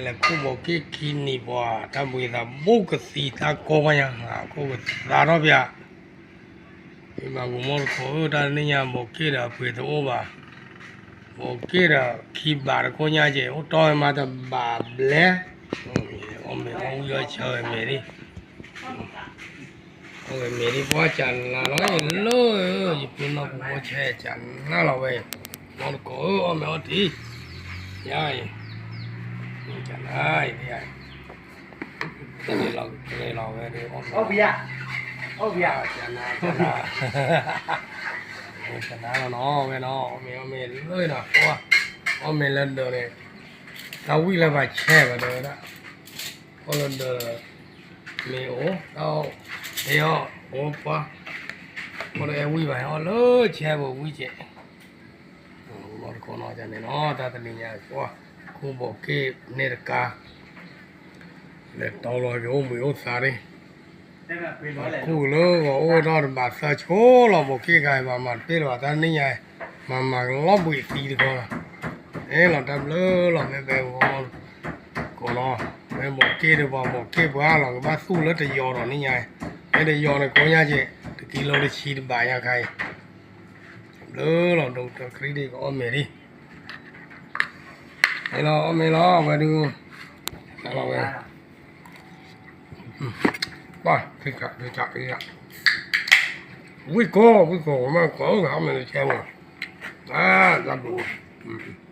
လဲၤခူၣ်ဘီးက့ၣ်ခံနံၤပှၤ တၢ်ဘှံးသးဘူးကသံတၢ်ကိးပှၤညါ ခိၣ်ကသးထီၣ်ပၠး, မ့ၢ်ဘၣ်ပူၤမီၢ်တကိးဧၢ တၢ်တနံၣ်ညါ ဘီးက့ၣ်ဒီးအပှ့ၤတအိၣ်ဘၣ်, ဘီးက့ၣ်ဒီးခံဘးတကိးညါက့ၤ အိၣ်တီၢ်ဝဲမးတဘးဘျဲၣ်, အီၣ်မ့ၤအီၣ်ဝံၣ်အီၣ်ဆၢဝဲမ့ၤလံ အီၣ်ဝဲမ့ၤဒ်ပှၤကနါလီၤလၢ ယပ့ၤနီၢ်ပူၤဖိဆဲးကနါလီၤဝဲ, မီၢ်တကိးဧၢ အီၣ်မ့ၤအီၣ်တံၤ, ယၤအံၤ, ကနါအံၤ, လီၤကလဲၤလီၤဝဲဒီး အီၣ်မ့ၤ, ကနါ, ကနါ, ကနါလီၤနီၤ ဝဲနီၤ အီၣ်မ့ၤအီၣ်မ့ၤလၢနီၤ အီၣ်မ့ၤလၢဒၢးန့ၣ်, တၢ်ဝံၣ်လၢပှၤဆဲးဘၣ်ဒီးဝဲဒၣ်, အီၣ်လၢဒၢး မ့ၢ်အိၣ် တၢ်အီၣ်, ဟဲအီၣ်အိၣ်ပှၤ, အီၣ်တအဲၣ်ဝံၣ်ဘၣ် ဟဲအီၣ်လၢဆဲးပူၤဝံၣ်ကဲး, မီၢ်တကိးနီၤန့ၣ်နီၤ တၢ်တနံၤညါ ခူၣ်ဘီးက့ၣ်န့ၣ်တကါ လဲၤတီလီၤက့ၤအိၣ်ဘှံးအိၣ်သါဒၣ်, ခူၣ်လၢဂီၤအိၣ်ထီၣ်တဘၣ်သၢဆိလီၤ ဘီးက့ၣ်ဂၤအံၤ ဘၣ်မၤတပ့ၢ်လၢၤဘၣ် တၢ်တနံၣ်ညါ, မၤမၤကလီဘှံးသံတခီလီၤ, အဲၣ်လီၤတၢ်ဘျုးလီၤ မ့ၢ်ပဲဝဲ ကိးနီၤ, မ့ၢ်ဘီးက့ၣ်ဒီးပှၤဘီးက့ၣ်ပှၤလီၤ ကဘၣ်သူၣ်လၢတယီၤဒီးနံၣ်ညါ, မ့ၢ်တယီၤန့ၣ်ကိးညါက့ၤ တကံလိတဆံတဘးညါခါအံၤ, ဘျုးလီၤ ဒိၣ်ကတၢၢ်ခရံာ်ဒ်ကအီၣ်မ့ၤဒ် မ့ၢ်လီၤ အီၣ်မ့ၤလီၤ အဝဲဒုး, လီၤဝဲ, ပှၤ, ဝံၣ်ကိး ဝံၣ်ကိး မ့ၢ်ကိး အီၣ်မ့ၤလၢဆဲးပူၤ, တၢ်ဘျုး